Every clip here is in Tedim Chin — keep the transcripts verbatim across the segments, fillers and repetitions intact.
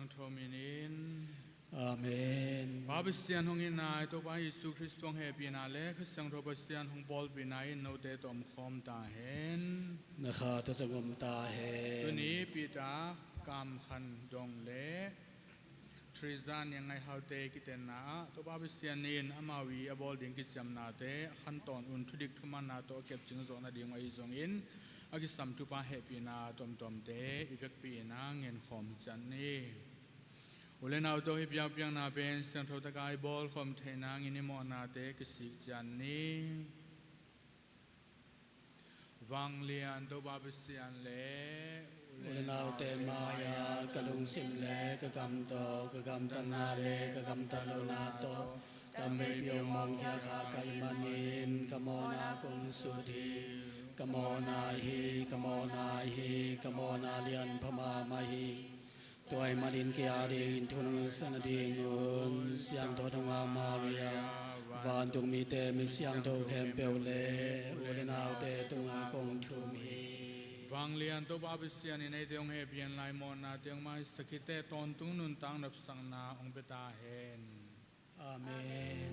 Siangtho min in. Amen. Pa Pasian hong itna, Topa Jesu Khrist hong hehpihna le Kha Siangtho Pasian hong pawlpihna in note tawh omkhawm ta hen. Na kha tawh zong om ta hen. Tuni Peter Kam Khan Dong le Theresa Niang Ngai Hau te kitenna ah Topa Pasian in amau i a bawl ding kiciamnate a khantawn un thudik thumanna tawh a kepcing zawh nading uh ahi zongin a kisam thupha hehpihna tuamtuamte i vekpi in a ngenkhawm ciat ni. U le naute aw, hih biakpiakna pen siangtho taka i bawlkhawm theih nangin i mawhnate kisik ciat ni. Vanglian Topa Pasian le u le naute mai-ah ka lungsim le ka kam tawh, ka gamtatna le ka gamtat lohna tawh tamveipi hong mawngkhia kha ka hih manin ka mawhna kong sut hi. Ka mawhna hi, ka mawhna hi, ka mawhna lian pha mahmah hi. Tua ahih manin kei a dingin thu nong ngetsak nadingun Siangtho Thongah Maria, vantung mite, mi siangtho khempeuh le u le naute tungah kong thum hi. Vanglian Topa Pasian in eite hong hehpih hen la, i mawhnate hong maisak hi teh, tawntung nuntak nopsakna hong pia ta hen. Amen.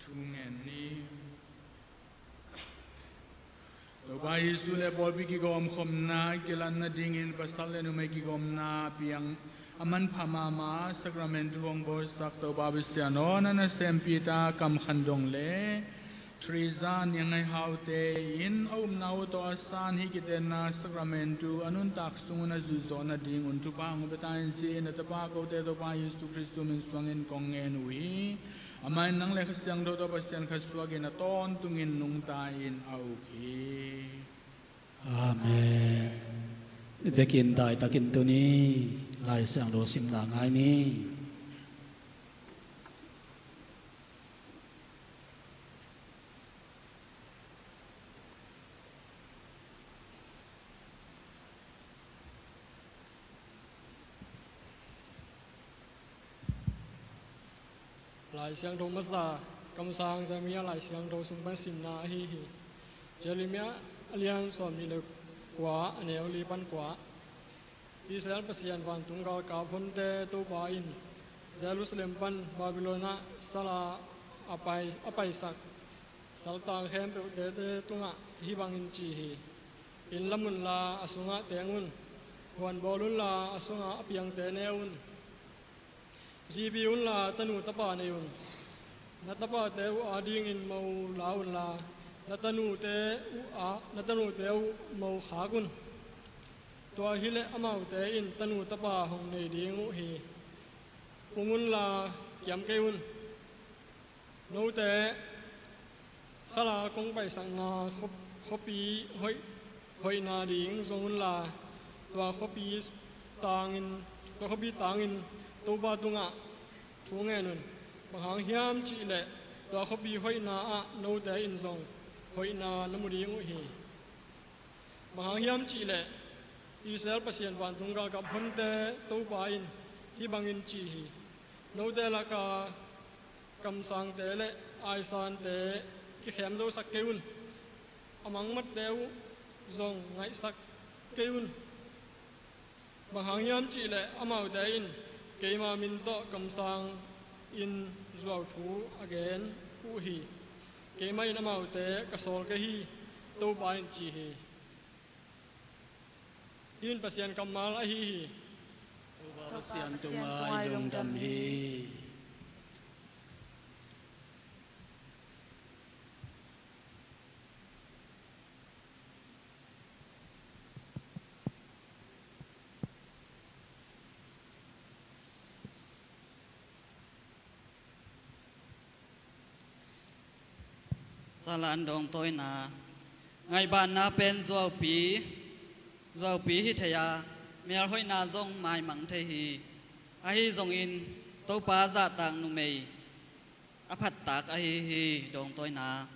Thu ngen ni. Topa Jesu le pawlpi kigawmkhopna kilat nadingin pasal le numei kigawmna a piang a manpha mahmah Sacramentu hong bawlsak Topa Pasian aw, na nasem Peter Kam Khan Dong le Theresa Niang Ngai Hau te in a upna uh tawh a san hih kitenna Sacramentu a nuntak sungun a zuihzawh nadingun thupha hong pia ta hen ci-in na tapa kote Topa Jesu Khrist min suangin kong ngen uh hi. Amah in nang le Kha Siangtho tawh Pasian khat suakin a tawntungin nungta-in a uk hi. Amen. Vekin daitakin tuni Lai Siangtho simna ngai ni. Lai Siangtho masa, kamsang Jeremiah Lai Siangtho sung pan simna ahi hi. Jeremiah a lian sawmnih le kua, a neu li pan kua. Israel Pasian vantung galkap honte Topa in Jerusalem pan Babylon ah sal a, a pai, a paisak saltang khempeuhte tungah hih bangin ci hi. Inn lam unla a sungah teng un. Huan bawl unla a sungah a piangte ne un. Zipi unla tanu tapa nei un. Na tapate uh adingin mo la unla na tanute uh a, na tanute uh mo khak un. Tua hileh amaute in tanu tapa hong nei ding uh hi. Pung unla kiam kei un. Note sal a kong paisakna khuapi hoih, hoihna ding zong unla tua khuapi tangin, tua khuapi tangin Topa tungah thu ngen un. Bang hang hiam cihleh tua khuapi hoihna ah note in zong hoihna na mu ding uh hi. Bang hang hiam cihleh Israel Pasian vantung galkap honte Topa in hih bangin ci hi: Note laka kamsangte le aisante kikhemzosak kei un. A mangmatte uh zong ngaihsak kei un. Bang hang hiam cihleh amaute in keima min tawh kamsangin zuauthu a gen uh hi. Keimah in amaute ka sawl kei hi, Topa in ci hi. Hih in Pasian kammal ahi hi. Topa Pasian tungah i lungdam hi. Salan dawngtawina. Ngaihbanna pen zuaupi, zuaupi hi thei a, melhoihna zong maimang thei hi. Ahi zongin Topa zahtak numei a phattak ahi hi. Dawngtawina.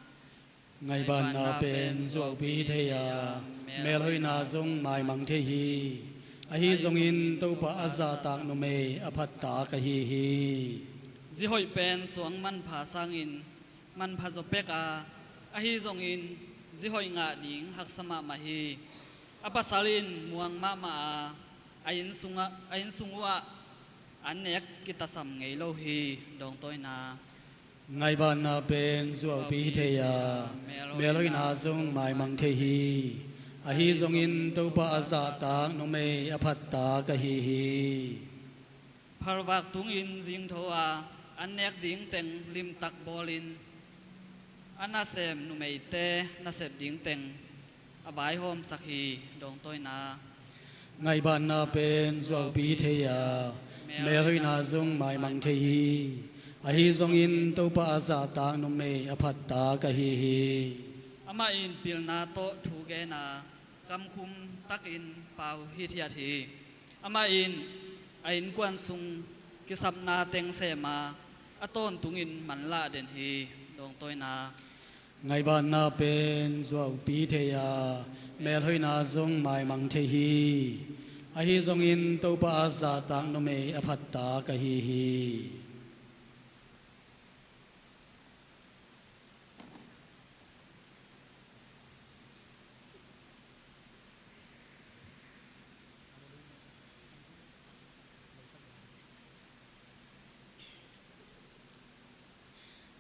Ngaihbanna pen zuaupi hi thei a, melhoihna zong maimang thei hi. Ahi zongin Topa a zahtak numei a phattak ahi hi. Zihoih pen suang manpha sangin manpha zaw pek a, ahi zongin zihoih ngah ding haksa mahmah hi. A pasal in muang mahmah a, a inn sungah, a inn sung uhah an nek kitasam ngei lo hi. Dawngtawina. Ngaihbanna pen zuaupi hi thei a, melhoihna zong maimang thei hi. Ahi zongin Topa a zahtak numei a phattak ahi hi. Phalvak tungin zingtho a, an nek ding teng limtak bawlin, a nasem numeite nasep ding teng a vaihawmsak hi. Dawngtawina. Ngaihbanna pen zuaupi hi thei a, melhoihna zong maimang thei hi. Ahi zongin Topa a zahtak numei a phattak ahi hi. Amah in pilna tawh thu gen a, kamkhum takin pau hithiat hi. Amah in a innkuan sung kisapna teng sem a, a tawntungin manlah den hi. Dawngtawina. Ngaihbanna pen zuaupi hi thei a, melhoihna zong maimang thei hi. Ahi zongin Topa a zahtak numei a phattak ahi hi.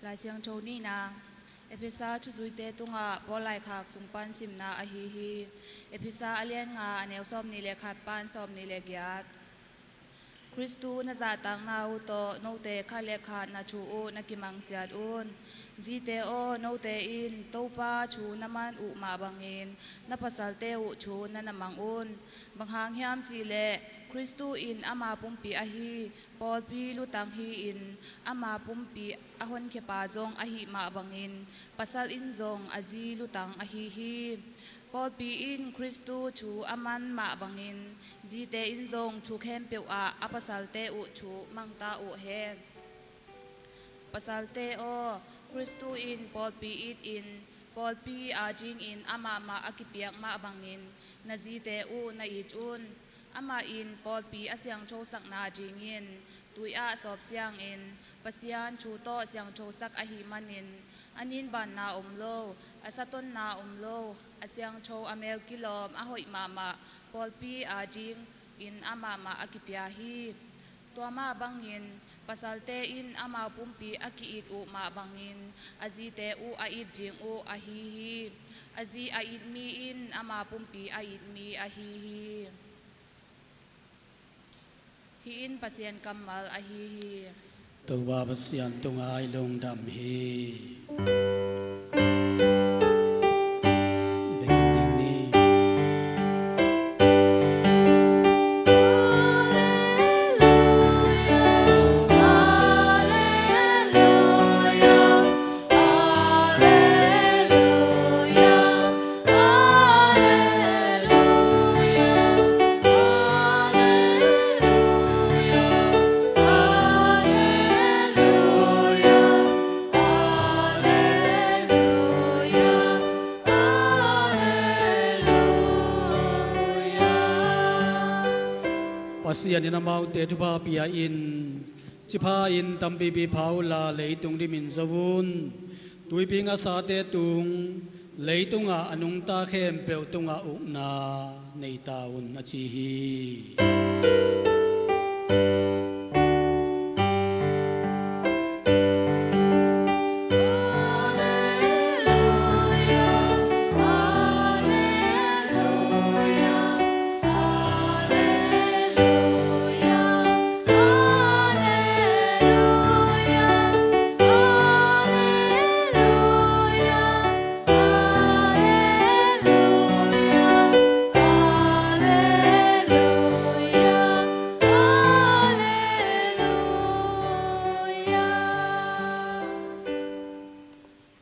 Lai Siangtho nihna. Efesa thuzuite tungah Paul laikhak sung pan simna ahi hi. Efesa a lian nga, a neu sawmnih le khat pan sawmnih le giat. Khristu na zahtakna uh tawh note khat le khat na thu uh na kimang ciat un. Zite aw, note in Topa thu na man uh mah bangin na pasalte uh thu na na mang un. Bang hang hiam cihleh Khristu in ama pumpi ahi, pawlpi lutang hi-in ama pumpi a honkhiapa zong ahih mah bangin pasal in zong a zi lutang ahi hi. Pawlpi in Khristu thu a man mah bangin zite in zong thu khempeuh ah a pasalte uh thu mangta uh hen. Pasalte aw, Khristu in pawlpi it in, pawlpi adingin amah mah a kipiak mah bangin na zite uh na it un. Amah in pawlpi a siangthosakna dingin tui ah sawpsiangin Pasian thu tawh siangthosak ahih manin a ninbanna om lo, a satonna om lo, a siangtho, a mel kilawm, a hoih mahmah pawlpi adingin amah mah a kipia hi. Tua mah bangin pasalte in amau pumpi a ki-it uh mah bangin a zite uh a it ding uh ahi hi. A zi a it mi in amau pumpi a it mi ahi hi. Hih in Pasian kammal ahi hi. Topa Pasian tungah i lungdam hi. Vekin ding ni. Sian in amaute thupha pia in, cipha in tampipi pha uhla leitung dimin zo un. Tuipi ngasate tung, leitungah a nungta khempeuh tungah ukna nei ta un, a ci hi.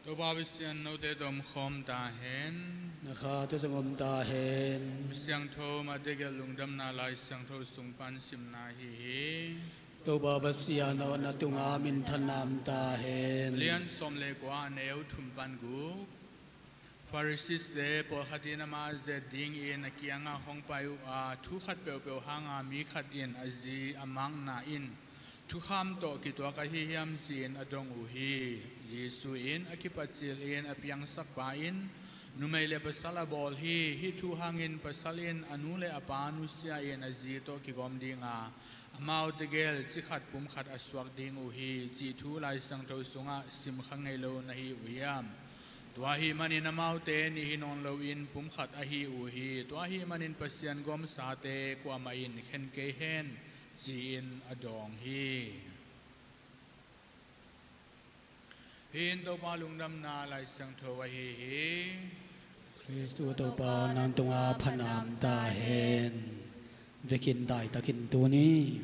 Topa Pasian note tawh om khawm ta hen. Na kha tawh zong om ta hen. Pasian tho Mate gelh lungdamna Lai Siangtho sung pan simna ahi hi. Topa Pasian aw, na tungah minthanna om ta hen. Lian sawm le kua, a neu thum pan guk. Pharisee-te pawlkhat in amah zet dingin a kiangah hong pai uh a, thu khat peuhpeuh hanga mi khat in a zi a makna in thukham tawh kituak ahi hiam ci-in a dong uh hi. Jesu in a kipatcil in a piangsakpa in, numei le pasal a bawl hi. Hih thu hangin pasal in a nu le a pa nusia in a zi tawh kigawm ding a, amaute gel cikhat pumkhat a suak ding uh hi, cih thu Lai Siangtho sungah simkha ngei lo na hi uh hiam? Tua ahih manin amaute nih hi nawn loin pumkhat ahi uh hi. Tua ahih manin Pasian gawmsate kuamah in khen kei hen, ci-in a dawng hi. Hih in Topa lungdamna Lai Siangtho ahi hi. Khristu Topa nang tungah phatna om ta hen. Vekin daitakin tuni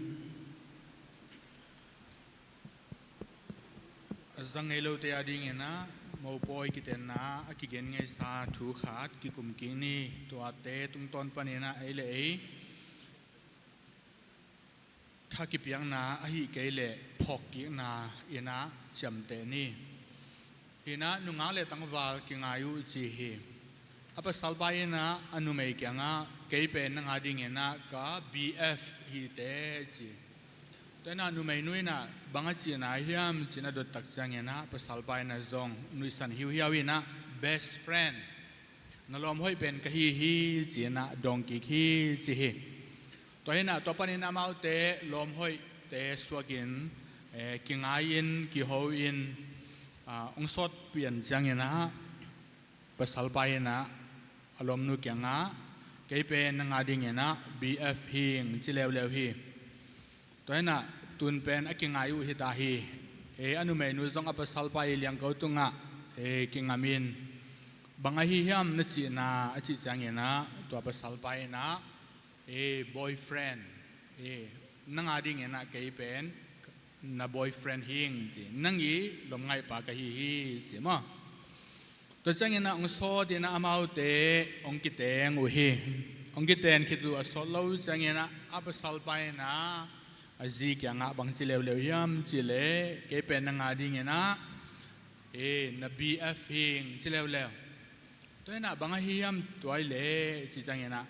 a zang ngei lote adingin ah mopawi kitenna a kigen ngeisa thu khat kikum kik ni. Tuate tungtawn panin ah ei le ei tha kipiakna ahih kei leh phawkkikna in ah ciamteh ni. Hih in ah nungak le tangval kingai uh ci hi. A pasalpa in ah a numei kiangah, kei pen nang adingin ah ka B F hi teh, ci. Tua in ah numeinu in ah bang a cihna hiam ci-in a dot tak ciangin ah pasalpa in ah zong nuihsan hiuhiau in ah, best friend, na lawm hoih pen ka hi hi, ci-in ah dawng kik hi, ci hi. Tua hi in ah tua panin amaute lawm hoihte suakin, eh, kingai-in, kiho-in, ah, hong sawt pian ciangin ah pasalpa in ah a lawmnu kiangah, kei pen nang adingin ah B F hi ing, ci leuleu hi. Tua hi in ah tun pen a kingai uh hi ta hi. Eh, a numeinu zong a pasalpa i liangko tungah, eh, kingamin, bang ahi hiam na cihna a cih ciangin ah tua pasalpa in ah, eh, boyfriend, eh, nang adingin ah kei pen na boyfriend hi ing, ci. Nang i lomngaihpa ka hi hi, ci maw. Tua ciangin ah hong sawt in ah amaute hong kiteng uh hi. Hong kiten khit uh a sawt lo ciangin ah a pasalpa in ah a zi kiangah bang ci leuleu hiam cih leh, kei pen nang adingin ah, eh, na B F hi ing, ci leuleu. Tua hi in ah bang ahi hiam tua hi leh ci ciangin ah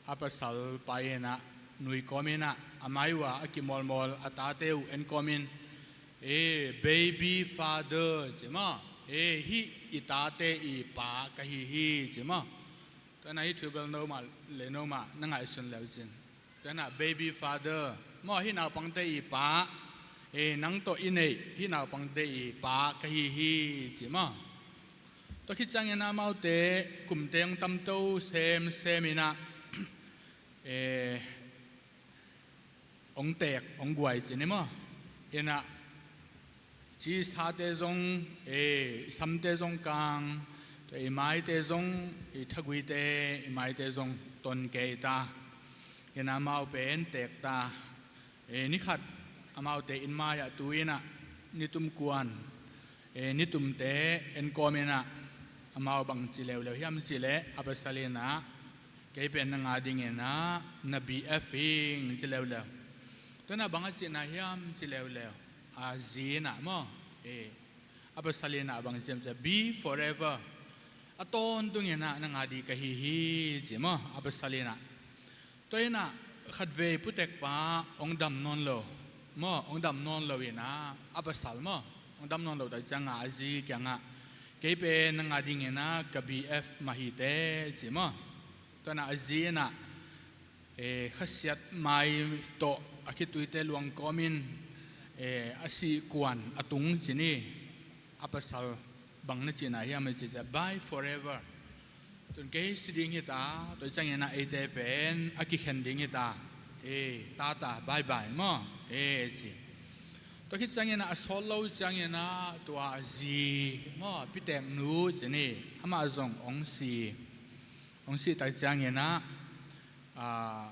a pasalpa in ah nui kawmin ah a mai uh a a kimawlmawl a tate uh en kawmin, eh, baby father, ci maw. Eh, hih i tate i pa ka hi hi, ci maw. Tua in ah hih thu bel nomah le nomah na ngaihsun le uh cin. Tua in ah baby father maw, hih naupangte i pa, eh, nang tawh i neih hih naupangte i pa ka hi hi, ci maw. Tua khit ciangin amaute kumte hong tamto semsem in ah, eh, hong teek, hong guai ci ni maw. In ah cisate zong, eh, i samte zong kang, tua i maite zong, i thaguite, i maite zong ton kei ta. In ah amau pen teek ta. Eh, ni khat amaute inn mai-ah tu in ah nitum kuan, eh, nitumte en kawmin ah amau bang ci leuleu hiam cih leh a pasal in ah, kei pen nang adingin ah na B F hi ing, ci leuleu. Tua in ah bang a cihna hiam ci leuleu, a zi in ah maw, eh, a pasal in ah bang ci hiam cih leh, be forever, a tawntungin ah nang a ding ka hi hi, ci maw, a pasal in ah. Tua hi in ah Khatvei putekpa hong dam nawn lo maw, hong dam nawn lo inah a pasal maw, hong dam nawn lo tak ciangah a zi kiangah, kei pen nang a dinginah ka B F mah hi teh ci maw. Tuanah a zi inah eh, khasiat mai tawh a khituite luang kawmin, eh, a sih kuan a tung ci ni. A pasal bang na cihna hiam a cih ciah, bye forever. Tun kei si ding hita, tua cianginah eite pen a kikhen ding hita. Eh, tata, bye bye maw, eh, ci. Tua khit cianginah a sawt lo cianginah tua a zi maw, piteknu ci ni, amah zong hong si. Hong sih tak cianginah, ah,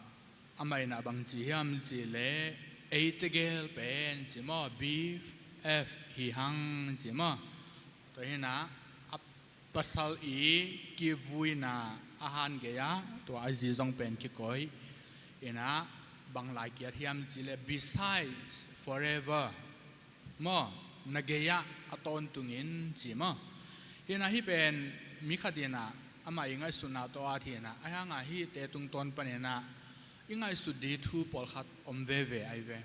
amah inah bang ci hiam cih leh, ei tegel pen ci maw, B F hi hang ci maw. Tua hinah a pasal i kivuina a han gei-ah tua a zi zong pen kikoih inah bang lai kiat hiam cih leh, besides, forever maw, na gei-ah a tawntungin ci maw. Hinah hih pen mi khat inah amah i ngaihsutna tawh at hinah, ahi hangah hihte tungtawn paninah i ngaihsut ding thu pawlkhat om veve ahi ve.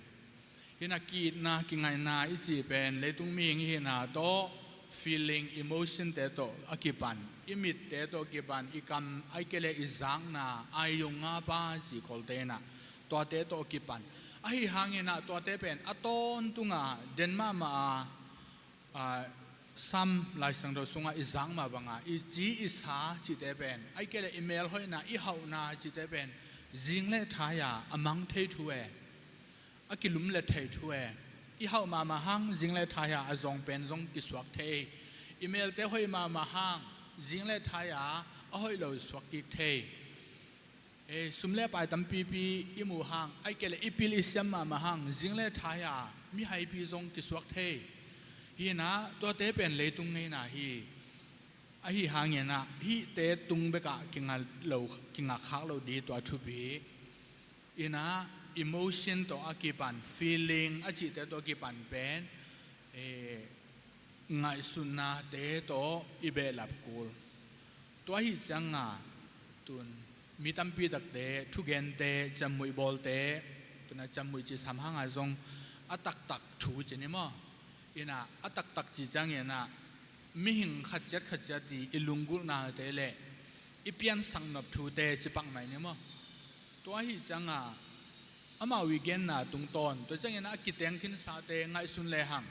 Hinah ki-itna, kingaihna i cih pen leitung mihing i hihna tawh, feeling, emotion te tawh a kipan, i mitte tawh kipan, i kam, ahih kei leh i zakna, ai yong nga pa cih kolte inah tuate tawh kipan. Ahi hanginah tuate pen a tawntunga den mahmah a, a, Sam Lai Siangtho sungah i zak mah banga i ci i sa cihte pen, ahih kei leh i melhoihna, i hauhna cihte pen zing le thai-a a mang thei thu e, a kilumlet thei thu e. I hauh mahmah hang zing le thai-a a zawng pen zong kisuak thei. I melte hoih mahmah hang zing le thai-a a hoih lo suak kik thei. Eh, sum le pai tampipi i muh hang, ahih kei leh i pil i siam mahmah hang, zing le thai-a mihaipi zong kisuak thei. Hinah tuate pen leitung ngeina hi. Ahi hanginah hihte tung bekah kinga lo, kingakkhak lo ding tua thupi. Inah emotion tawh a kipan, feeling a cihte tawh a kipan pen, eh, ngaihsutnate tawh i behlap kul. Tua ahi cianga tun mi tampi takte, thugente, ciammuih bawlte, tuna ciammuih cih sam hanga zong a taktak thu ci ni maw. Inah a taktak cih cianginah mihing khatciat khatciat i i lunggulhnate le i piansak nop thute ci pak mai ni maw. Tua ahi cianga amau i genna tungtawn, tua ciangin a kiteng khinsate ngaihsun lehang,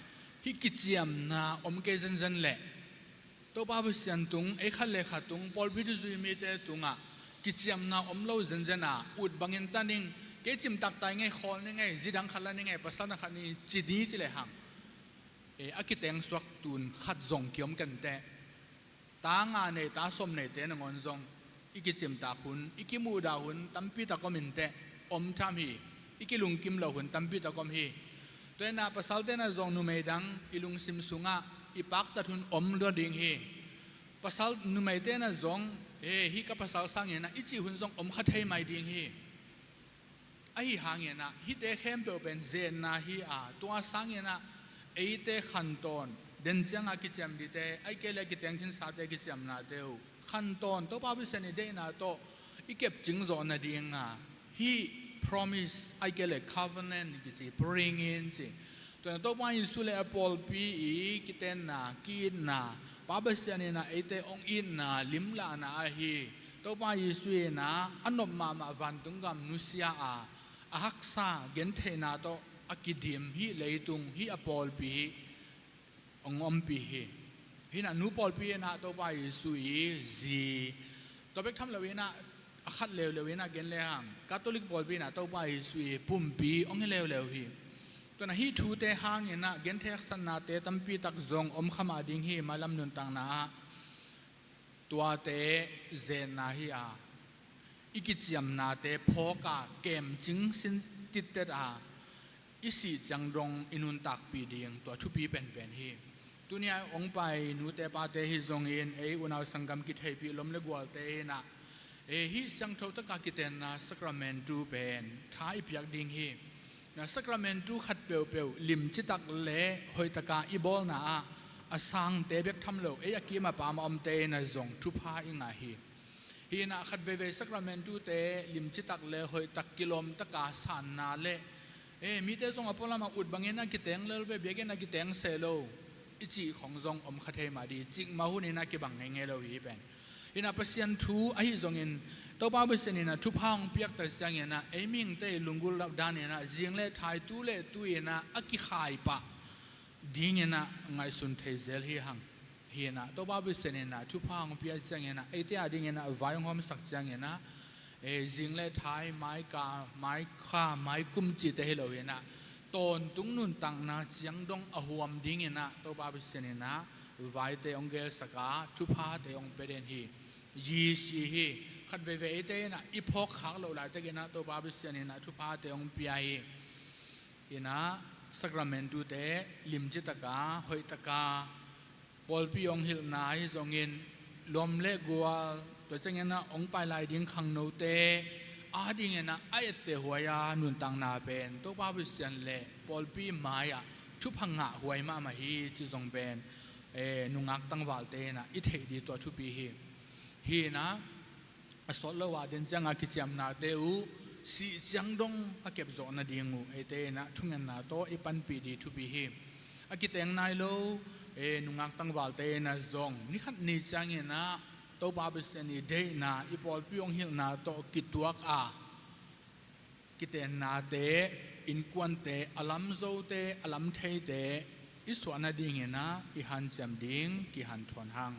hih kiciamna om kei zenzen leh Topa Pasian tung, ei khat le khat tung, pawlpi thuzui mite tungah kiciamna om lo zenzen a, ut bangin ta ning, kei cimtak tai ngei, khawl ni ngei, zi dang khat la ni ngei, pasal dang khat ni ci ni ci lehang, e, a kiteng suak tun khat zong kiom kenteh. Ta nga nei, ta sawm neite nangawn zong i kicimtak hun, i kimuhdah hun tampi tak om inteh, om tham hi. I kilungkim loh hun tampi tak om hi. Tua inah pasalte na zong numei dang i lungsim sungah i paktat hun om lua ding hi. Pasal numeite na zong, e, hih ka pasal sanginah i cih hun zong om kha thei mai ding hi. Ahi hanginah hihte khempeuh pen zenna hi a, tua sanginah eite khantawn, den cianga kiciam dingte, ahih kei leh kiteng khinsate kiciamnate uh khantawn, Topa Pasian i deihna tawh i kepcing zawh nadinga hih promise, ahih kei leh covenant kici, bring in ci. Tua Topa Jesu le a pawlpi i kitenna, ki-itna, Pa Pasian inah eite hong itna, limlahna ahi. Topa Jesu inah a nop mahmah vantung gam nusia a, a haksa gentheihna tawh a kidim hih leitung, hih a pawlpi hong ompih hi. Hinah nu pawlpi inah Topa Jesu i zi, tua bek tham lo inah a khat leuleu inah gen lehang, Catholic pawlpi inah Topa Jesu i pumpi hong hi leuleu hi. Tuanah hih thute hanginah gentheih haksatnate tampi tak zong om kha mah ding hi, mailam nuntakna ah. Tuate zenna hi a, i kiciamnate phawk a, kemcing sin tittet a, i sih ciang dong i nuntakpih ding tua thupi penpen hi. Tuni a hong pai nute pate hi zongin ei unau sanggam kitheihpih lawm le gualte inah, e, hih siangtho taka kitenna sakramentu pen tha i piak ding hi. Na sakramentu khat peuhpeuh limcitak le hoihtaka i bawlna ah a sangte bek tham lo, ei a kim a pam a omte inah zong thupha i ngah hi. Hi-in ah khat veivei sakramentute limci tak le hoih tak kilawm taka sanna le, e, mite zong a pualam ah ut bangin a kiteng lel ve, biakinn a kiteng seh lo i cih khong zong om kha thei mah ding, cikmah hun in a kibang ngeingei lo hi pen. Hi-in ah Pasian thu ahi zongin, Topa Pasian in ah thupha hong piak tak ciangin ah ei mihingte i lunggulh dan in ah zing le thai, tu le tu in ah a kikhai pah dingin ah ngaihsun thei zel hi hang. Hi-in ah Topa Pasian in ah thupha hong piak ciangin ah eite a dingin ah vai hong hawmsak ciangin ah, e, zing le thai, maika, maikha, maikum cihte hi lo hi-in ah tawntung nuntakna ciang dong a huam dingin ah Topa Pasian in ah vaite hong gelsak a, thuphate hong pia den hi. Yi si hi. Khat veivei eite in ah i phawk khak loh laitakin ah Topa Pasian in ah thuphate hong pia hi. Hi-in ah sakramentute limci taka, hoih taka, pawlpi hong hilhna ahi zongin, lawm le gual, tua ciangin ah hong pai lai ding khangnote a dingin ah a etteh huai a nuntakna pen Topa Pasian le pawlpi mai-ah thupha ngah huai mahmah hi, ci zong pen, e, nungak tangvalte in ah i theih ding tua thupi hi. Hi-in ah a sawt lo a den ciang a kiciamnate uh sih ciang dong a kepzawh nading uh eite in ah thungetna tawh i panpih ding thupi hi. A kiteng nai lo, e, nungak tangvalte in ah zong ni khat ni ciangin ah Topa Pasian i deihna, i pawlpi hong hilhna tawh kituak a, kitennate, innkuante, a lamzote, a lamtheite i suah nadingin ah i hanciam ding kihanthawn hang.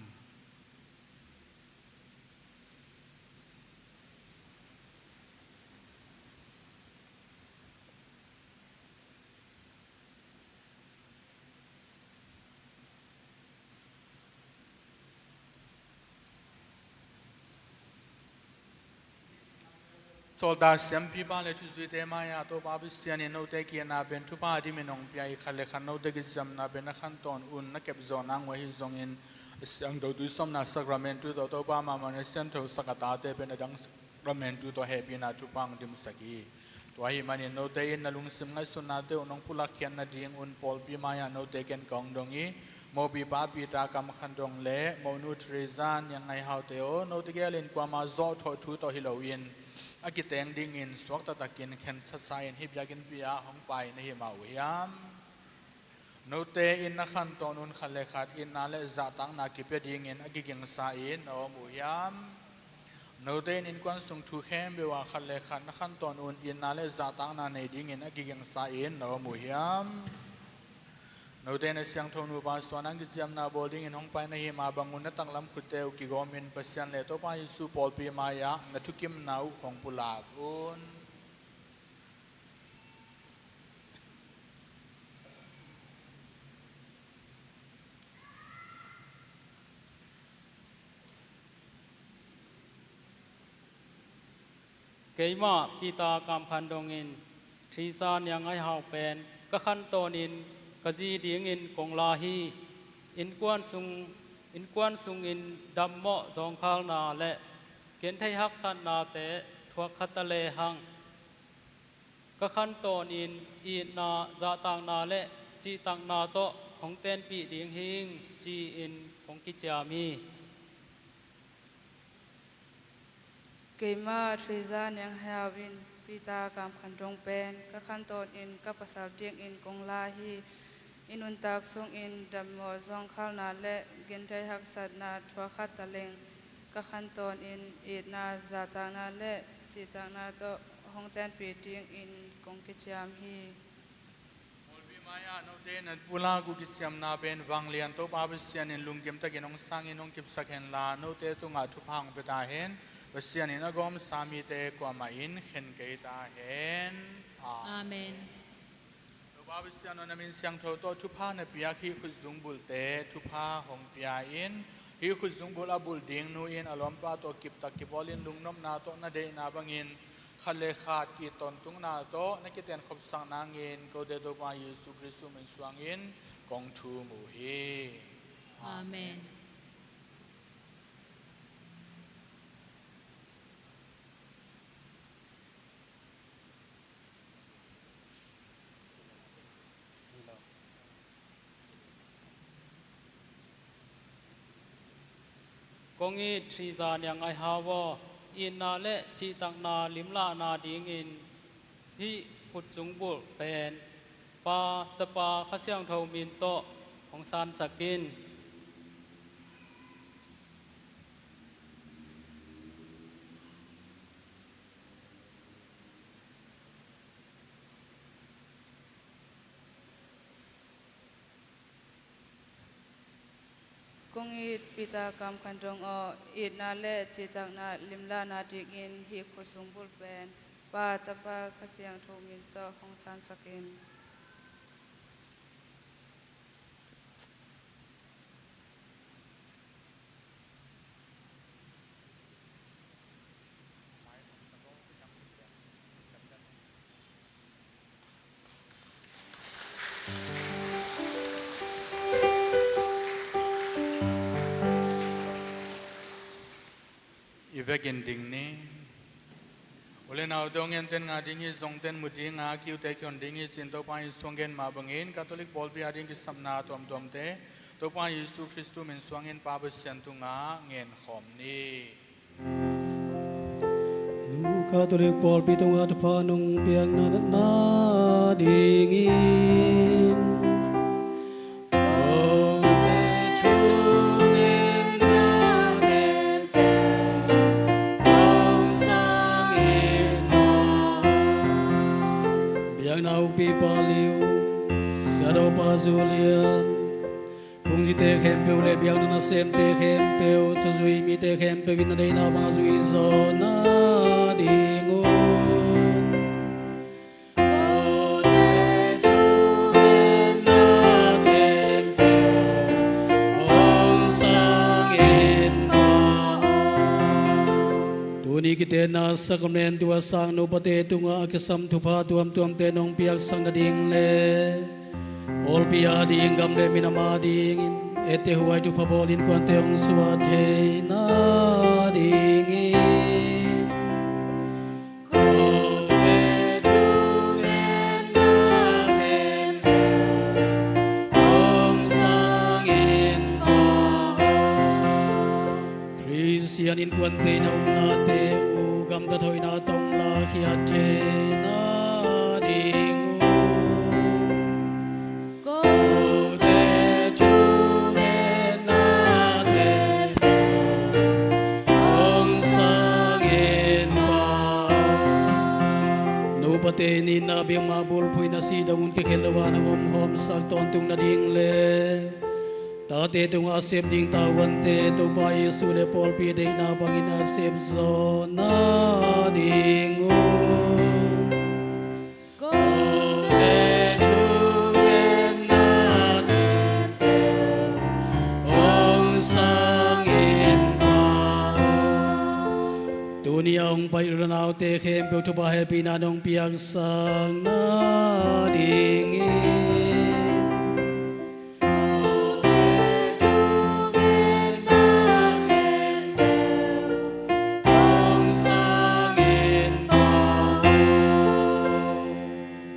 Sawltak siampipa le thuzuite mai-ah Topa Pasian in note ki-etna pen thupha a dimin hong pia hi. Khat le khat note kiciamna pen na khantawn un na kepzawh nang uh ahi zongin, a siangtho tuisawpna sakramentu tawh Topa mahmah na siangthosak a tate pen a dang sakramentu tawh hehpihna thupha hong dimsak hi. Tua ahih manin note in na lungsim ngaihsutnate uh nong pulakkhiat nadingun pawlpi mai-ah note ken kong dong hi. Mopipa Peter Kam Khan Dong le Monu Teresa Niang Ngai Hau te aw, note gel in kuamah zawhthawh thu tawh hi loin a kiteng dingin suakta takin khensatsa in hih biakinnpi ah hong pai na hi mah uh hiam? Note in na khantawn un khat le khat itna le zahtakna kipia dingin a kigingsa in na om uh hiam? Note in innkuan sung thu khempeuh ah khat le khat na khantawn un itna le zahtakna nei dingin a kigingsa in na om uh hiam? Note in a siangtho nupa suahna kiciamna bawl dingin hong pai na hih mah bangun na taklam khutte uh kigawmin Pasian le Topa Jesu pawlpi mai-ah na thukimna uh hong pulak un. Keimah Peter Kam Khan Dong in Teresa Niang Ngai Hau pen ka khantawnin ka zi dingin kong la hi. Innkuan sung, innkuan sungin dammawh zawngkhalna le genthei haksatnate thuak kha ta lehang, ka khantawnin itna, zahtakna le cihtakna tawh hong tenpih ding hing, ci-in kong kiciam hi. Keimah Teresa Niang Ngai Hau in Peter Kam Khan Dong pen ka khantawnin ka pasal dingin kong la hi. I nuntak sungin dammawh zawngkhalna le genthei haksatna thuak kha ta leng, ka khantawnin itna, zahtakna le cihtakna tawh hong tenpih dingin kong kiciam hi. Pawlpi mai-ah note na pulak uh kiciamna pen vanglian Topa Pasian in lungkim takin hong sangin hong kipsak henla, note tungah thupha hong pia ta hen. Pasian in a gawmsa mite kuamah in khen kei ta hen. Amen. Amen. Topa Pasian aw, na min siangtho tawh thupha na piak hih khutzungbulhte thupha hong pia in. Hih khutzungbulh a bulh ding nu in a lawmpa tawh kiptak kipawlin lungnopna tawh na deihna bangin khat le khat ki-it tawntungna tawh na kitenkhopsak nangin kote Topa Jesu Khrist min suangin kong thum uh hi. Amen. Kong it Theresa Niang Ngai Hau aw, itna le cihtakna limlahna dingin hih khut sung bulh pen Pa, Tapa, Kha Siangtho min tawh hong sansak in. Kong it Peter Kam Khan Dong aw, itna le cihtakna limlahna dingin hih khut sung bulh pen Pa, Tapa, Kha Siangtho min tawh hong sansak in. I vekin ding ni. U le nau, dongin ten ngah ding hi, zong ten mu ding a, kiute kion ding hi, ci-in Topa Jesu hong gen mah bangin Catholic pawlpi a ding kisapna tuamtuamte Topa Jesu Khristu min suangin Pa Pasian tungah ngen khawm ni. Nu Catholic pawlpi tungah thupha nong piakna dingin, biakna ukpi Pa Liu, siadawpa Julian, phungzite khempeuh le biakna nasemte khempeuh, thuzui mite khempeuh in na deihna bang a zui zawh nadingun, tuni kitenna sakramentu a sang nupate tungah a kisam thupha tuamtuamte nong piaksak nading le pawlpi a ding, gam le minam a dingin etteh huai thupha bawl innkuante hong suah thei nadingin, Khristian innkuante in a upnate uh gamtat hoihna tawh hong lakkhiat thei nadingun, kote thungetna khempeuh hong sang in Pa. Nupate in itna biakmah bulphuh in a sih dong hun kikhel lo a nong omkhawmsak tawntung nading le tate tungah a sep ding tavuante Topa Jesu le pawlpi deihna bangin a sep zawh nadingun, kote thungetna khempeuh hong sang in Pa. Tuni a hong pai u le naute khempeuh thupha hehpihna nong piaksak nadingin,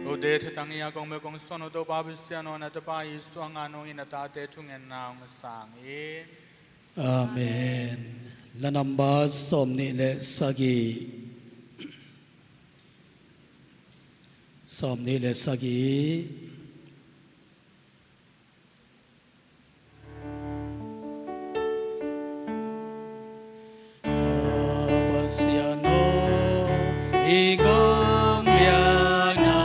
kote thatang i a kong mel kong suan uh Topa Pasian aw, na Tapa Jesu hangah nungin na tate thungetna hong sang in. Amen. La namba sawmnih le sagih. Sawmnih le sagih. Pasian aw, i kong biakna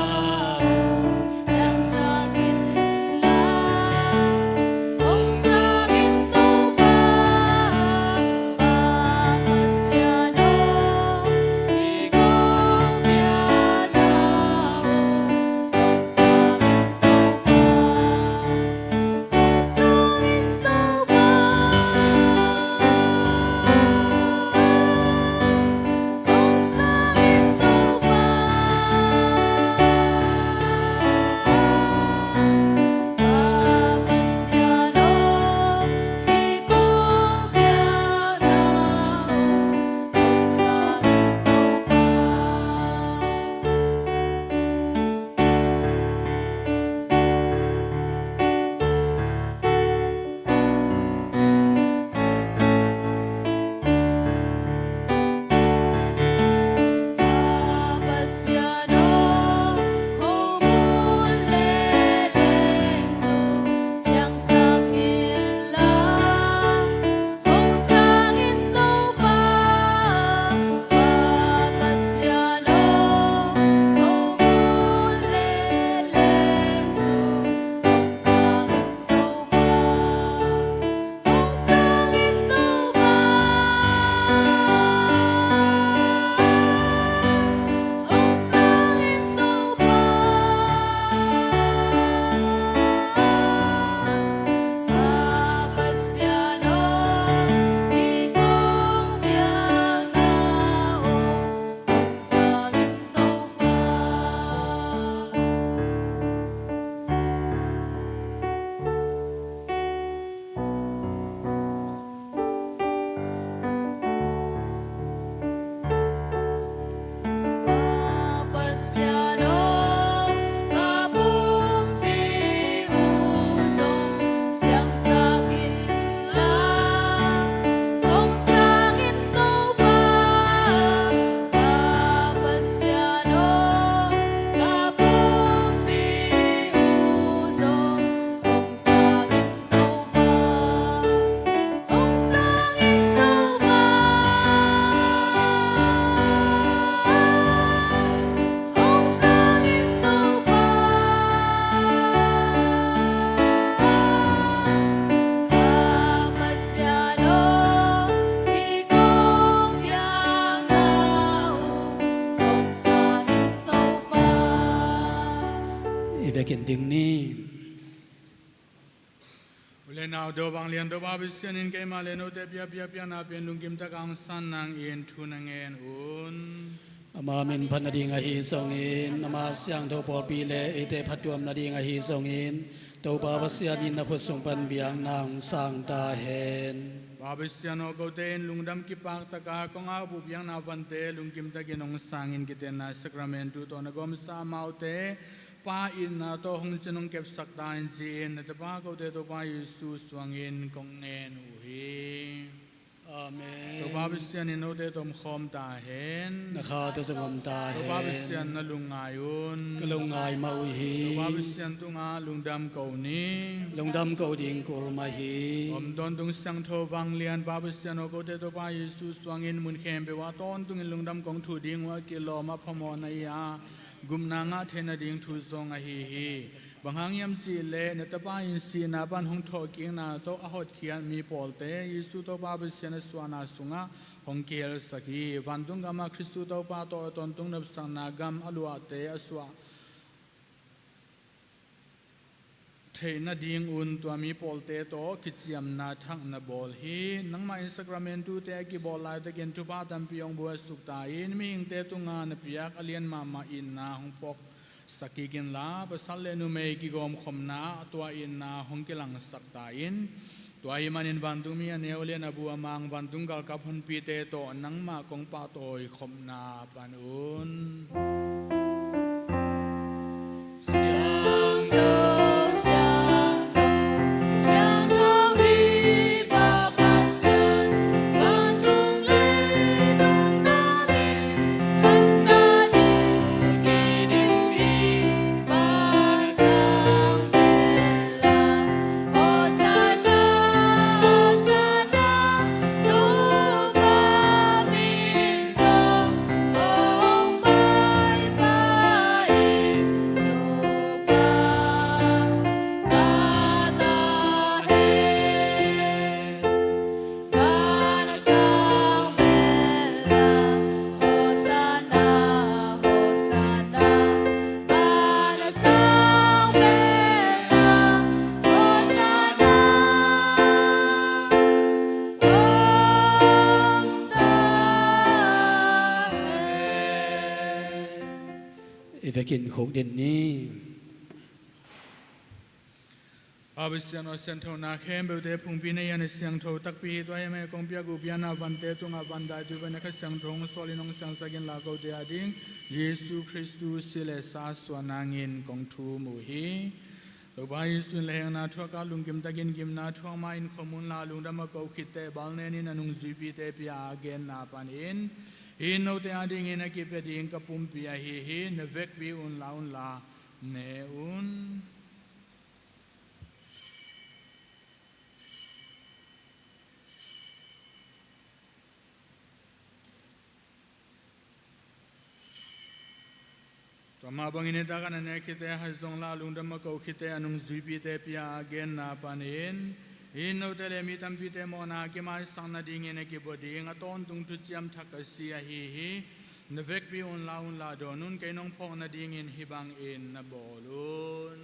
uh siangsak in la, hong sang in Topa. Pasian aw, i kong biakna uh hong sang in ding ni. U le nau, Topa vanglian Topa Pasian in keimah le note biakpiakna pen lungkim takin hong san nangin thu na ngen un. Ama min phat nading ahi zongin, ama siangtho pawlpi le eite phattuam nading ahi zongin, Topa Pasian in na khut sung pan biakna hong sang ta hen. Pa Pasian aw, kote in lungdam kipak taka kong a buh biakna vante lungkim takin hong sangin, kitenna sakramentu tawh na gawmsa amaute Pa itna tawh hong cin hong kepsak ta in ci-in, na tapa kote Topa Jesu suangin kong ngen uh hi. Amen. Topa Pasian in note tawh om khawm ta hen. Na kha tawh zong om ta hen. Topa Pasian na lungngai un. Ka lungngai mah uh hi. Topa Pasian tungah lungdam ko ni. Lungdam ko ding kul mah hi. Om tawntung siangtho vanglian Pa Pasian aw, kote Topa Jesu suangin mun khempeuh ah tawntungin lungdam kong thuh ding uh a kilawm a phamawhna i a gupna ngah theih nading thu zong ahi hi. Bang hang hiam cih leh na tapa in sihna pan hong thawhkikna tawh a hotkhiat mi pawlte Jesu Topa Pasian a suahna sungah hong kihelsak hi. Vantung gamah Khristu Topa tawh a tawntung nopsakna gam a luahte a suah theih nadingun tua mi pawlte tawh kiciamna thak na bawl hi. Nangmah in sakramentute a kibawl laitakin thupha tampi hong buaisuk ta in, mihingte tungah na piak a lian mahmah itna hong puaksak kik inla, pasal le numei kigawmkhopna ah tua itna hong kilangsak ta in. Tua ahih manin vantungmi a neu le na bu a mang vantung galkap honpite tawh nangmah kong pahtawi khopna pan un. Siangtho, siangtho, siangtho hi Pa Pasian, vantung leitung na min, kan na ding kidim hi, Pasian bel. I vekin khuk din ni. Pa Pasian aw, sianthona khempeuhte phungpi na hi a, na siangtho takpi hi. Tua hi mah kong piak uh biakna vante tungah van dai tu pen na Kha Siangtho hong sualin hong siangsak inla, kote ading Jesu Khristu si le sa suah nangin kong thum uh hi. Topa Jesu in lehenna thuak a, lungkim takin gimna thuak ma in khom unla, lungdam a ko khit teh balnenin a nungzuipite pia a genna panin, hih in note adingin a kipia ding ka pumpi ahi hi. Na vekpi un la unla, ne un. Tua mah bangin hih takah na nek khit teh, a hih zongla lungdam a ko khit teh a nungzuipite pia a genna panin, hih in note le mi tampite mawhna a kimaisak nadingin a kibua ding a tawntung thuciam thak ka si ahi hi. Na vekpi un la unla dawn un, kei nong phawk nadingin hih bangin na bawl un.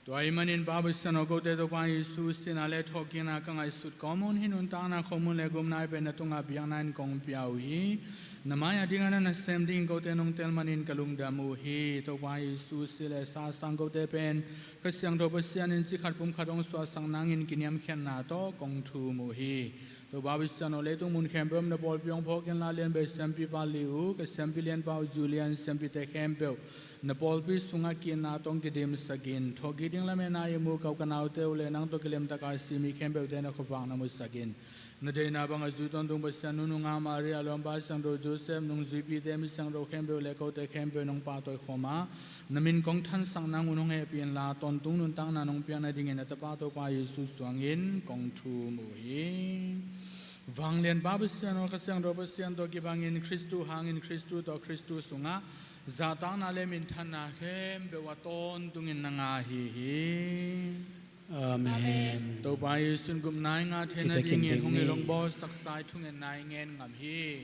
Tua ahih manin Pa Pasian aw, kote Topa Jesu sihna le thawhkikna ka ngaihsut kawm un, hih nuntakna, khomun le gupna i pen na tungah biakna in kong pia uh hi. Na mai-ah ding a na nasem dingin kote nong tel manin ka lungdam uh hi. Topa Jesu si le sa sang kote pen Kha Siangtho Pasian in cikhat pumkhat hong suahsak nangin kiniamkhiatna tawh kong thum uh hi. Topa Pasian aw, leitung mun khempeuh na pawlpi hong phawk inla, lianbel siampipa Liu, ka siampi lianpa uh Julian, siampite khempeuh na pawlpi sungah ki-itna tawh hong kidimsak in. Thawhkik ding lametna i mu ka u ka naute uh le nang tawh kilemtaka si mi khempeuhte na khuavak na musak in. Na deihna bang a zui tawntung Pasian nu nungak Maria, lawmpa siangtho Joseph, nungzuipite, mi siangtho khempeuh le kote khempeuh nong pahtawi khawm a, na min kong thansak nang un hong hehpih inla, tawntung nuntakna nong piak nadingin na tapa Topa Jesu suangin kong thum uh hi. Vanglianpa Pasian aw, Kha Siangtho Pasian tawh kibangin Khristu hangin Khristu tawh Khristu sungah zahtakna le minthanna khempeuh a tawntungin na ngah ahi hi. Amen. Topa Jesu in gupna i ngah theih nadingin hong i lawng bawlsaksa i thungetna i ngen ngam hi.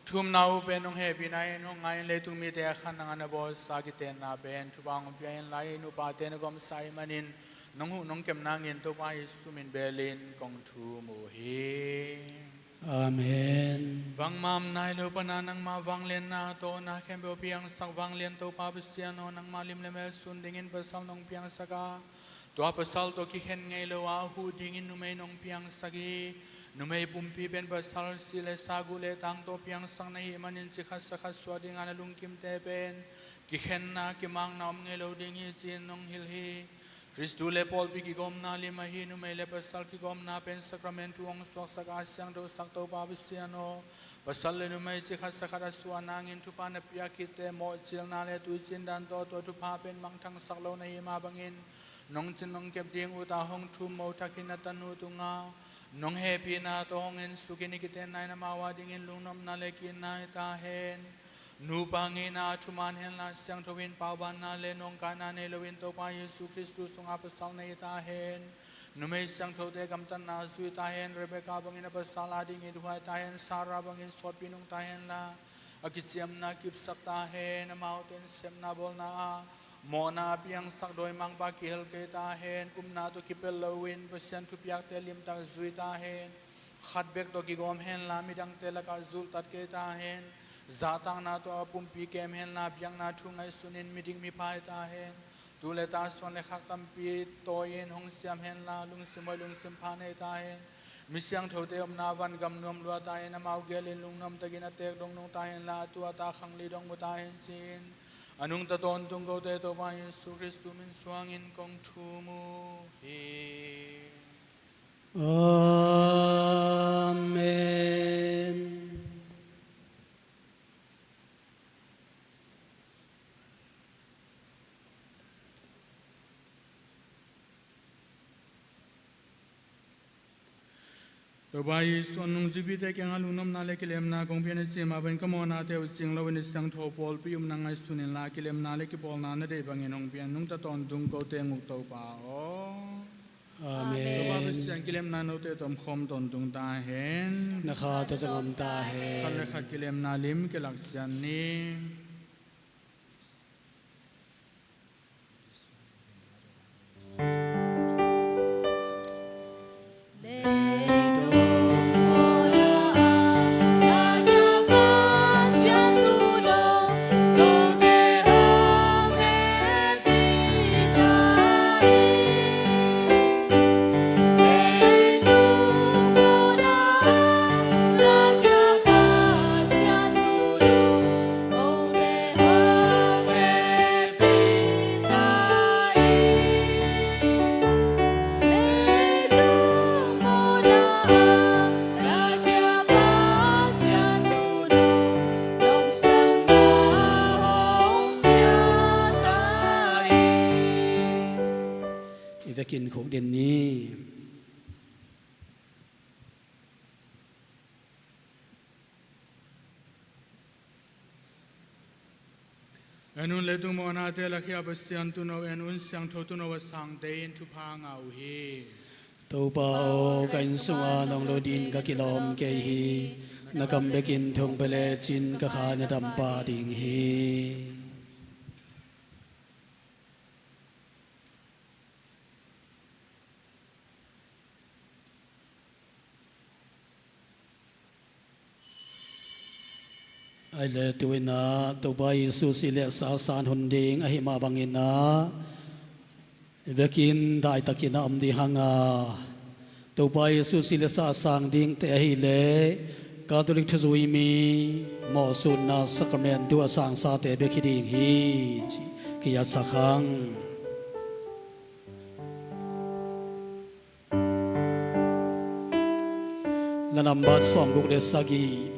Thumna uh pen nong hehpihna in hong ngai in, leitung mite a khan nang a na bawlsa kitenna pen thupha hong pia in, lai in upate na gawmsa ahih manin nong huh nong kem nangin Topa Jesu min belin kong thum uh hi. Amen. Bangmah om nai lo pana nangmah vanglianna tawh na khempeuh piangsak vanglian Topa Pasian aw, nangmah lim le mel sun dingin pasal nong piangsak a, tua pasal tawh kikhen ngei lo a huh dingin numei nong piangsak hi. Numei pumpi pen pasal si le sa, guh le tang tawh piangsak na hih manin, ci khat sa khat suah dinga na lungkimte pen kikhenna kimakna om ngei lo ding hi, ci-in nong hilh hi. Khristu le pawlpi kigawmna lim ahi numei le pasal kigawmna pen sakramentu hong suaksak a siangthosak Topa Pasian aw, pasal le numei ci khat sa khat a suah nangin thupha na piak khitte mawhcilna le tuicindan tawh tua thupha pen mangthangsak lo na hih mah bangin nong cin nong kep ding ut a hong thum mo thak hi. Na tanu tungah nong hehpihna tawh hong ensuk in, i kitenna in amau a dingin lungnopna le ki-itna hi ta hen. Nupa ngeina a thuman henla, siangtho in paubanna le nawngkaina nei loin Topa Jesu Khristu sungah pasal na hi ta hen. Numei siangthote gamtatna zui ta hen. Rebekah bangin a pasal a ding it huai ta hen. Sarah bangin sawtpi nung ta henla, a kiciamna kipsak ta hen. Amaute in sepna bawlna ah mawhna a piangsak dawimangpa kihel kei ta hen. Upna tawh kipel loin Pasian thupiakte limtak zui ta hen. Khat bek tawh kigawm henla, midangte lakah zulhtat kei ta hen. Zahtakna tawh a pumpi kem henla, biakna thu ngaihsunin midik mipha hi ta hen. Tu le ta suan le khak tampi tawi-in hong siam henla, lungsim hoih lungsim pha nei ta hen. Mi siangthote omna van gam nuam lua ta hen. Amau gelin lungnoptakin a teek dong nung ta henla, a tu a ta khangli dong mu ta hen, ci-in a nungta tawntung kote Topa Jesu Khristu min suangin kong thum uh hi. Amen. Topa Jesu, a nungzuipite kiangah lungnopna le kilemna kong pia na ci mah bangin ka mawhnate uh cing loin na siangtho pawlpi um na ngaihsun inla, kilemna le kipawlna na deih bangin hong pia in. Nungta tawntung kote nguk Topa aw. Amen. Topa Pasian, kilemna note tawh omkhawm tawntung ta hen. Na kha tawh zong om ta hen. Khat le khat kilemna lim kilaksian ni. I vekin khukdin ni. En un, leitung mawhnate lakhia Pasian Tuuno, en un, Siangtho Tuuno, a sangte in thupha ngah uh hi. Topa aw, ka inn sungah nong lut in ka kilawm kei hi. Na kam bekin thu hong pia lecin ka kha na dam pah ding hi. Ai le tu-in ah Topa Jesu si le sa san hun ding ahi mah bangin ah vekin daitakin a om ding hang a, Topa Jesu si le sa a sang dingte ahih leh Catholic thuzui mi mawhsutna sacrament tu a sangsate bek hi ding hi ci kiatsak hang. Na nambat sawmguk le sagih.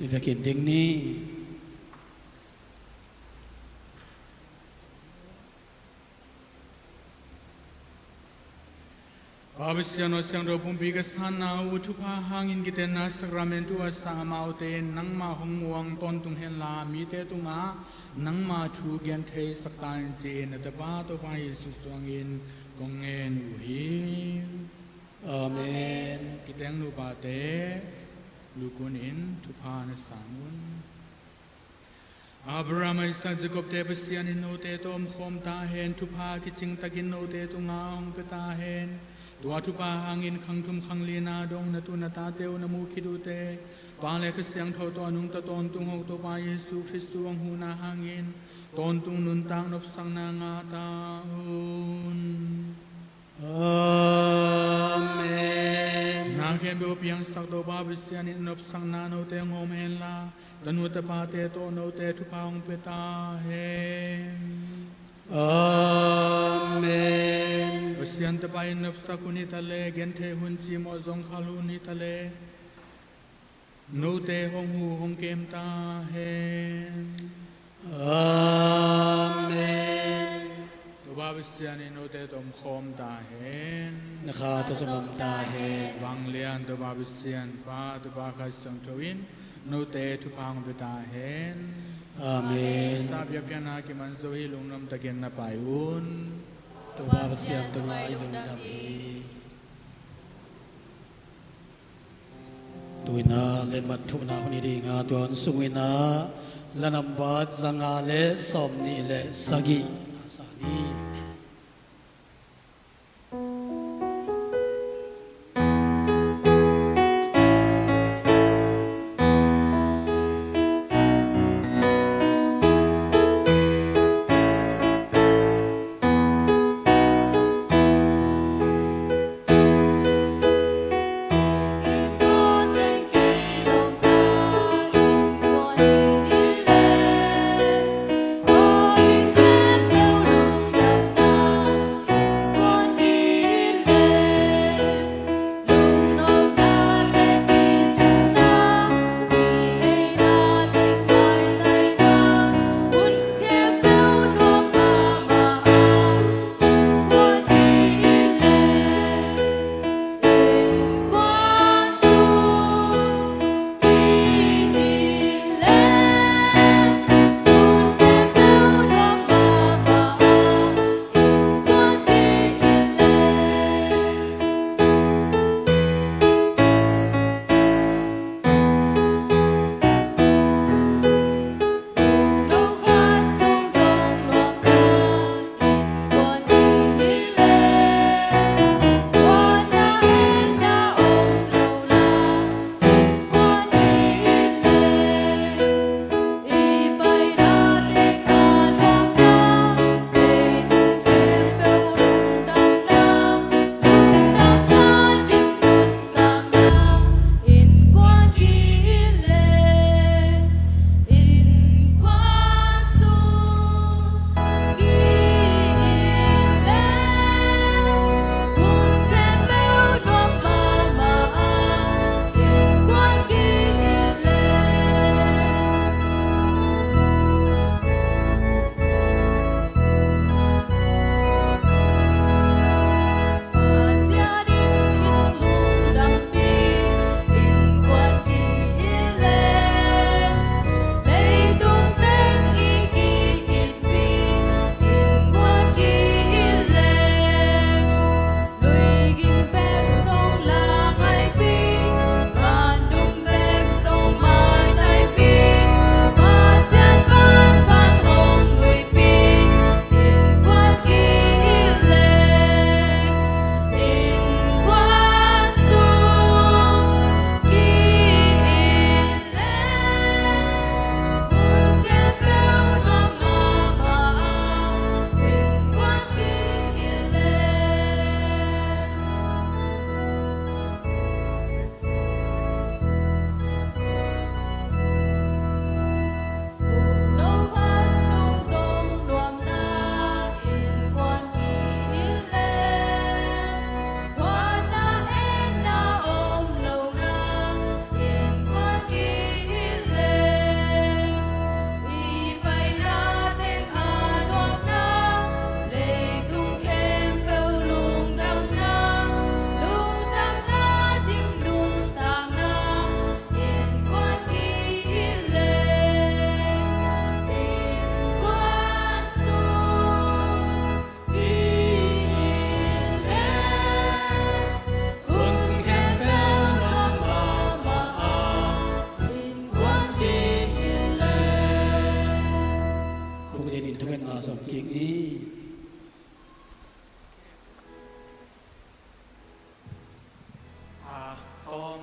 Vekin ding ni. Pa Pasian aw, siangtho pumpi ka sanna uh, thupha hangin kitenna sakramentu a sa amaute in nangmah hong muang tawntung henla, mite tungah nangmah thu gen theisak ta in, ci-in na Tapa Topa Jesu suangin kong ngen uh hi. Amen. Kiteng nupate, lukun in thupha na sang un. Abraham, Isaac, Jacob-te Pasian in note tawh omkhawm ta hen. Thupha kicing takin note tungah hong pia ta hen. Tua thupha hangin khang thum khang lina dong na tu na tate uh na muh khit uh teh, Pa le Kha Siangtho tawh a nungta tawntung hong Topa Jesu Khrist uh hong huhna hangin tawntung nuntak nopsakna ngah ta un. Amen. Na khempeuh piangsak Topa Pasian in nopsakna note hong hawm henla, tanu tapate tawh note thupha hong pia ta hen. Amen. Pasian Tapa in nopsak hun hi ta leh, genthei hun, cimawh zong khal hun hi ta leh, note hong huh hong kem ta hen. Amen. Topa Pasian in note tawh omkhawm ta hen. Na kha tawh zong om ta hen. Vanglian Topa Pasian, Pa, Topa, Kha Siangtho in note thupha hong pia ta hen. Amen. Misa biakpiakna kiman zo hi, lungnuam takin na pai un. Topa Pasian tungah i lungdam hi. Tu-in ah letmat thuhna hun hi ding a, tua hun sung in ah la nambat zanga le sawmnih le sagih na sa ni.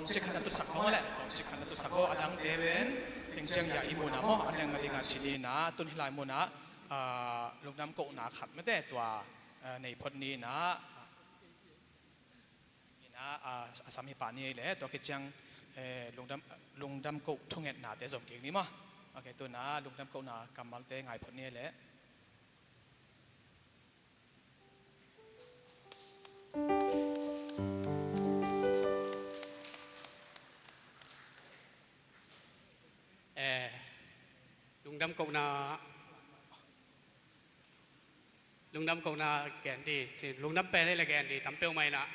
tawmcik khat na tutsak maw le, tawmcik khat na tutsak maw, a dangte pen teng ciang ya i munah maw, a neng nadingah ci ni in ah, tun hih lai munah, ah, lungdam kohna khat mate tua, ah, nei phot ni in ah, in ah, ah, a sam hi pah ni ei leh, tua khit ciang, eh, lungdam, lungdam koh thungetnate zom kik ni maw. Ok, tun ah lungdam kohna kammalte ngai phot ni ei leh. Eh, lungdam kohna, lungdam kohna gen di, ci, lungdam pen ei le gen di tam peuhmah in ah,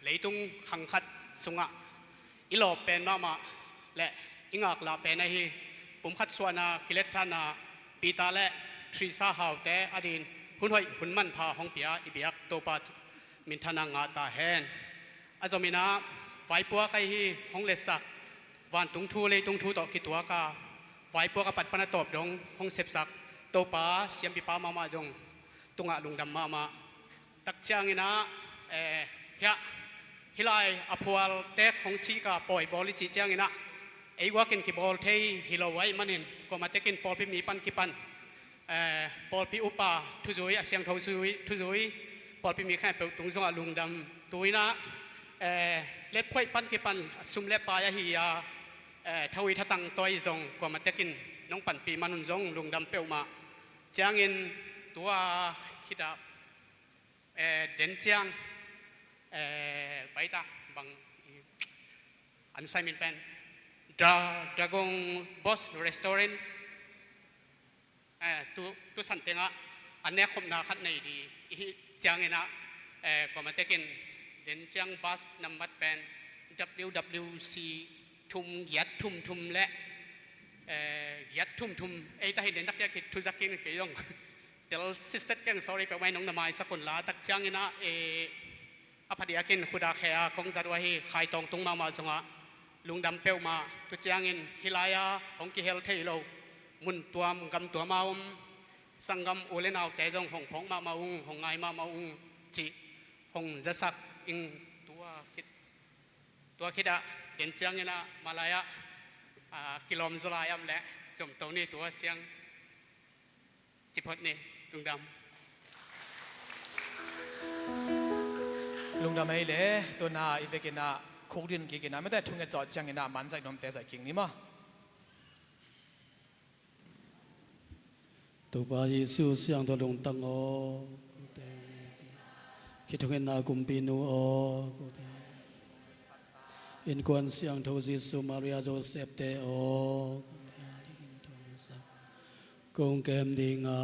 leitung khang khat sungah i lawp pen mahmah le i ngaklah pen ahi, pumkhat suahna kilet thanna Peter le Teresa Haute adingin hun hoih hun manpha hong pia i biak Topa minthanna ngah ta hen. A zom in ah vaipuak ahi hong letsak, vantung thu leitung thu tawh kituak a, vaipuak a pat pan a tawp dong hong sepsak Topa siampipa mahmah dong tungah lungdam mahmah. Tak ciangin ah, eh, hiah, hih lai a phual tek hong sik a pawi bawl i cih ciangin ah, ei guakin kibawl thei hi lo ahih manin, kuamah tekin pawlpi mi pan kipan, eh, pawlpi upa thuzui, a siangtho zui, thuzui, pawlpi mi khempeuh tung zongah lungdam. Tu in ah, eh, letphuaih pan kipan sum le pai ahi a, eh, thawi thatang tawi zong kuamah tekin nong panpih man un zong lungdam peuhmah. Ciangin tua khit ah, eh, den ciang, eh, baita bang, an sai min pen Dra-, Dragon Boss Restaurant, eh, tu, tu san tengah a nekkhopna khat nei di i hih ciangin ah, eh, kuamah tekin den ciang bus nambat pen W W C thum giat thum thum le, eh, giat thum thum, ei ta hi den tak ciang ki thuzak kik kei zong tel sitset keng, sorry peuhmah in, nong na maisak un la. Tak ciangin ah, eh, a phadiakin khuda khe a kong zat uh ahi Khai Tawng tung mahmah zongah lungdam peuhmah. Tu ciangin hih lai-a hong kihel thei lo mun tuam gam tuam a om sanggam u le naute zong hong phawk mahmah ung, hong ngai mahmah ung cih hong zasak ing. Tua khit, tua khit ah den ciangin ah mah lai-ah, ah, kilawm zaw lai am leh zom to ni. Tua ciang ci phot ni. Lungdam. Lungdam ei le. Tun ah i vekin ah khukdin kik in ah, mate thunget zawh ciangin ah man zaih nuamte zaih kik ni maw. Topa Jesuh siangtho lungtang aw, kote khithukinna kumpinu aw, kote innkuan siangtho Jesuh, Maria, Joseph te aw, kote kong kem dinga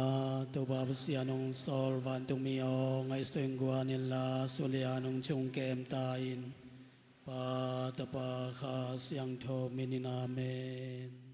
Topa Pasian hong sawl vantungmi aw, ngaihsut guan inla sulian hong cium kem ta in. Pa, Tapa, Kha Siangtho min in, amen.